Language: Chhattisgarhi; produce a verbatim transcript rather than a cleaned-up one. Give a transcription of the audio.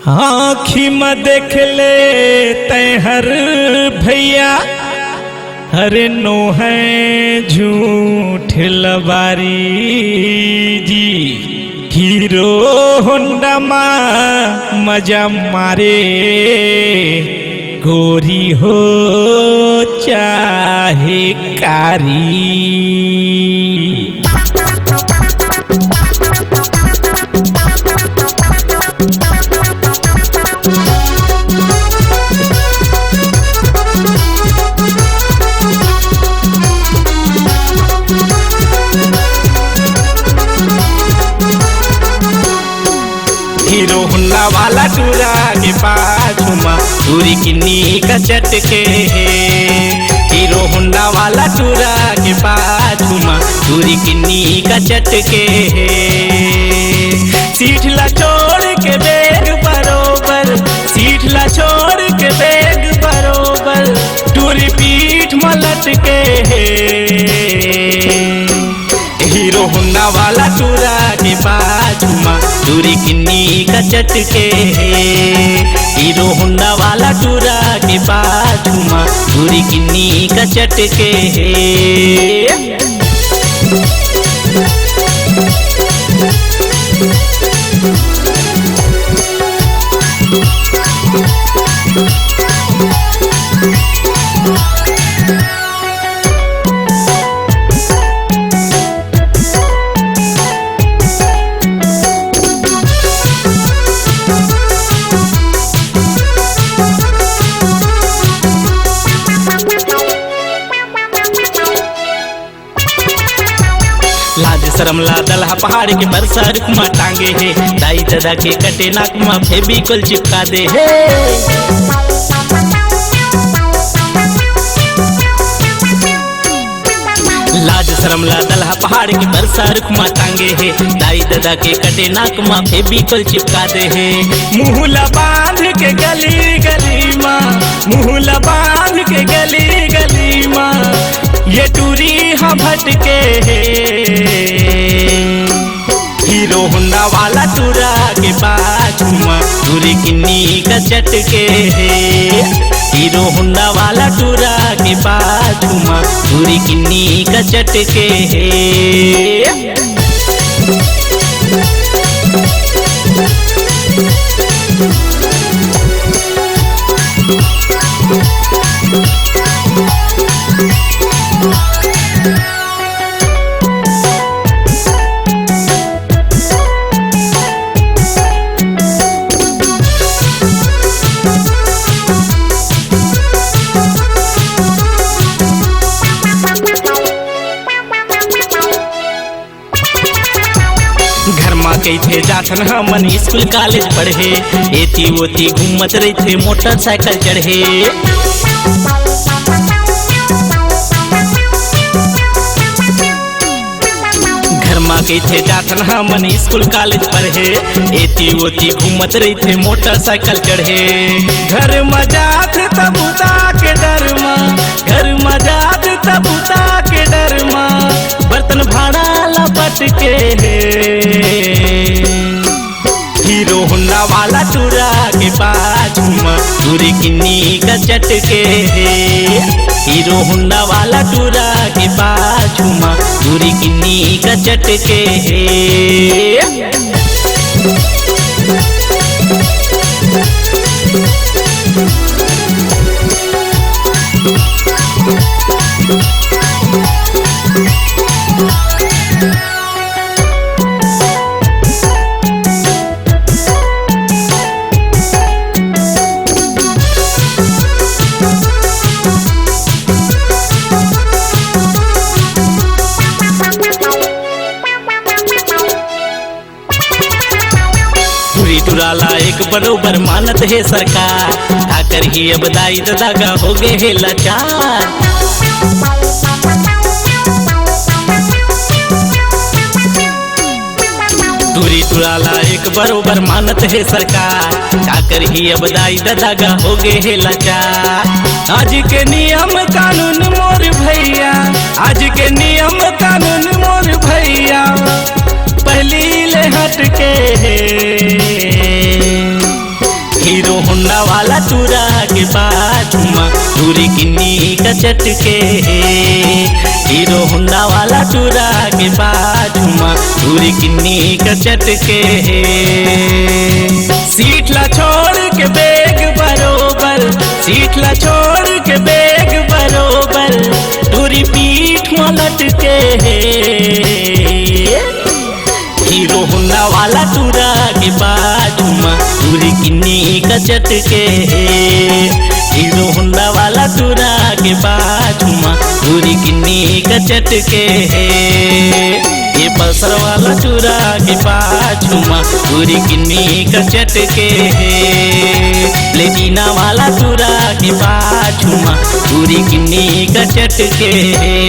आँखी म देख ले तैहर भैया, अरे नोहे झूठ लबारी जी। हीरो होंडा मा मजा मारे, गोरी हो चाहे कारी। हीरो होंडा वाला टूरा के पाछू मा टूरी किन्नी कचट के हे। हीरो होंडा वाला टूरा के पाछू मा टूरी किन्नी कचट के हे। सीट ला छोड़ के बैग बरोबर, सीट ला छोड़ के बैग बरोबर, टूरी पीठ म लटके हे। हीरो होंडा वाला टूरा के पाछू मा टूरी किन्नी कचट के हे। हीरो होंडा वाला टूरा के पाछू मा टूरी किन्नी कचट के हे। लाज शरम ला दलहा पहाड़ के बरसा रुख मा टांगे हे। दाई ददा के कटे नाक मा फेविकोल चिपका दे हे। लाज शरम ला दलहा पहाड़ के बरसा रुख मा टांगे हे। दाई ददा के कटे नाक मा फेविकोल चिपका दे हे। मुँह ला बांध के गली गली मा, मुँह ला बांध के गली गली मा, ये टूरी हा भटके हे। हीरो होंडा वाला टूरा के पाछू मा टूरी किन्नी कचट के हे। हीरो होंडा वाला टूरा के पाछू मा टूरी किन्नी कचट के हे। घर मा कहिथे जाथन हमन स्कूल कॉलेज पढ़े, एती ओती घूमत रहिथे मोटरसाइकिल चढ़े। घर मा कहिथे जाथन हमन स्कूल कॉलेज पढ़े, एती ओती घूमत रहिथे मोटरसाइकिल चढ़े। घर मा जाथे त बुता के डर मा, घर मा जाथे त बुता के डर मा, बर्तन भांड़ा ला पटके हे। हीरो होंडा वाला टूरा के पाछू मा टूरी किन्नी कचट के हे। हीरो होंडा वाला टूरा के पाछू मा टूरी किन्नी कचट के हे। टूरी टूरा ला एक बरोबर मानत हे सरकार, का करही अब दाई ददा गा हो गे हे लाचार। टूरी टूरा ला एक बरोबर मानत हे सरकार, का करही अब दाई ददा गा हो गे हे लाचार। आज के नियम कानून मोर भैया, आज के नियम कानून मोर भैया, पहली ले हट के हे। हीरो होंडा वाला टूरा के पाछू मा टूरी किन्नी कचट के हे। हीरो होंडा वाला टूरा के पाछू मा टूरी किन्नी कचट के हे। सीट ला छोड़ के बैग बरोबर, सीट ला छोड़ के बैग बरोबर टूरी पीठ मा लटके हे। हीरो होंडा वाला टूरा के पाछू मा टूरी किन्नी कचट के हे। हीरो होंडा वाला टूरा के पाछू मा टूरी किन्नी कचट के हे। ये पल्सर वाला टूरा के पाछू मा टूरी किन्नी कचट के हे। प्लेटिना वाला टूरा के पाछू मा टूरी किन्नी कचट के हे।